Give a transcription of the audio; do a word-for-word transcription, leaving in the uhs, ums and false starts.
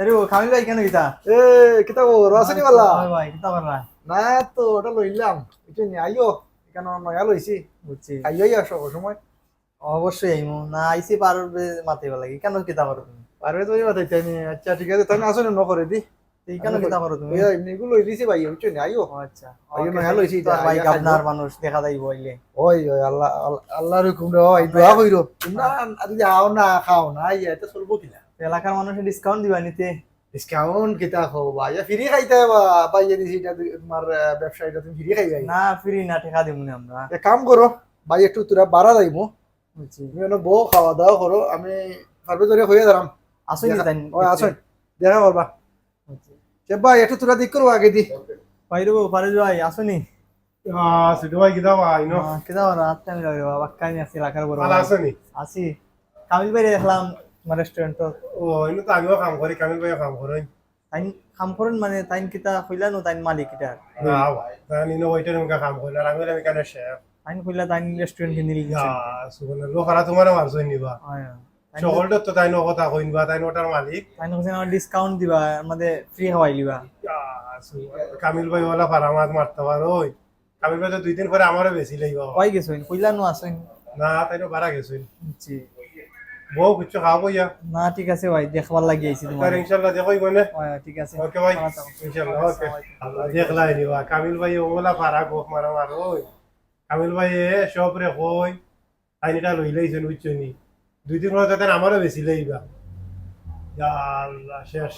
আরে ও কামিল ভাই, কেনে কিতা? এ, কিতা খবর? আছো নি বালা? অয় ভাই, কিতা কররা? না তো, ওটা লইলাম। বুঝছো নি? আইও, ইখান নয়া লইছি। বুঝছি। আইও, আইও, সব সময়। অবশ্যই আইমু। না আইছি পারভেজ মাতিবার লাগি। কেনে কিতা করো তুমি? পারভেজ ভাই মাতাইতায় নি? আচ্ছা, ঠিক আছে, তাইন আছো নি, ন করে দি। তো ইখানো কিতা করো তুমি? ওই, এমনি এগুলো লই দিছি ভাই, বুঝছো নি? আইও। ও আচ্ছা। আইও, OK, নয়া লইছি তো এটা, ভাই, আইয়া খাইও। আপনার মানুষ দেখা যাইবো আইলে। ওই, ওই, আল্লাহ, আল্লাহ, আল্লাহর হুকুম রে, ওই, আল্লাহ দোয়া কইরো। না, আর যদি আও না, খাও না, আইয়া, এটা চলবো কিনা? তো এলাকার মানুষে discount দিবা নিতে? Discount কিতা খাও ভাই? ইয়া free খাইতায় বা, ভাই, এই দিছি, এটা তুই, তোমার, আহ, ব্যবসা, এটা তুমি free খাইবায়? না, free না, টেকা দিমু না আমরা। এক কাম করো, ভাই, একটু তোরা বাড়া যাইমু। বুঝছি। তুমি এনে বও, খাওয়া দাওয়া করো, আমি পারভেজ ধরে হইয়া দাঁড়াম। আসো নি দেখা-, তাইন ও, আসো। দেখা করবা। বুঝছি। সে ভাই, একটু তোরা দিক করো আগে দি। ভাই রে, পারভেজ ভাই, আসো নি? আহ, ছোট ভাই, কিতা ভাই, ন? আহ, কিতা ভাই, রাত টাইম লাগে বাবা, কাহিনী আছে, এলাকার বড় ভালা ভাই। আছো নি? আছি। কামিল ভাইরে দেখলাম তোমার restaurant-ও। ও, এনে তো আমিও কাম করি, কামিল ভাইও কাম করি। তাইন কাম করইন মানে, তাইন কিতা কইলা নু, তাইন মালিক ইটার? না ভাই, তাইন ইনো waiter এর কাম করি, আর আমি হইলাম ইখানো chef। তাইন কইলা তাইন restaurant কিনি লিখছেন। ইয়া, সুবহানাল্লাহ, ফারা তোমারে মারছইন নি বা? হ্যাঁ, হ্যাঁ। তাইন সকলটা তো তাইন ও কথা কইন বা, তাইন ওটার মালিক। তাইন কইছেন আমার discount দিবা, আমাদের free খাওয়াই লিবা। ইয়া, সুবহানাল্লাহ, কামিল ভাই ওলা ফারা মাত মারতা পারইন। কামিল ভাই তো দুই দিন পরে আমারও বেশি লইবা। কই গেছইন? কইলা নু আছইন? না, তাইন বাড়া গেছইন। জি। বউ কিচ্ছু খাওয়াবো ইয়া? না, ঠিক আছে ভাই, দেখবার লাগি আইছি তোমার। তাহলে ইনশাআল্লাহ দেখো ইবনে। হ্যাঁ, ঠিক আছে। OK ভাই, ভালো থাকো। ইনশাআল্লাহ, OK। আসসালামু আলাইকুম। আল্লাহ দেখলাই নিবা। কামিল ভাই ওলা ফারা গোফ মারা মার, ওই। কামিল ভাই এ সব রে কই, তাইন ইটা লইলাইছইন, বুঝছো নি? দুই দিন পরে তাইন আমারও বেশি লইবা। ইয়া আল্লাহ, শেষ।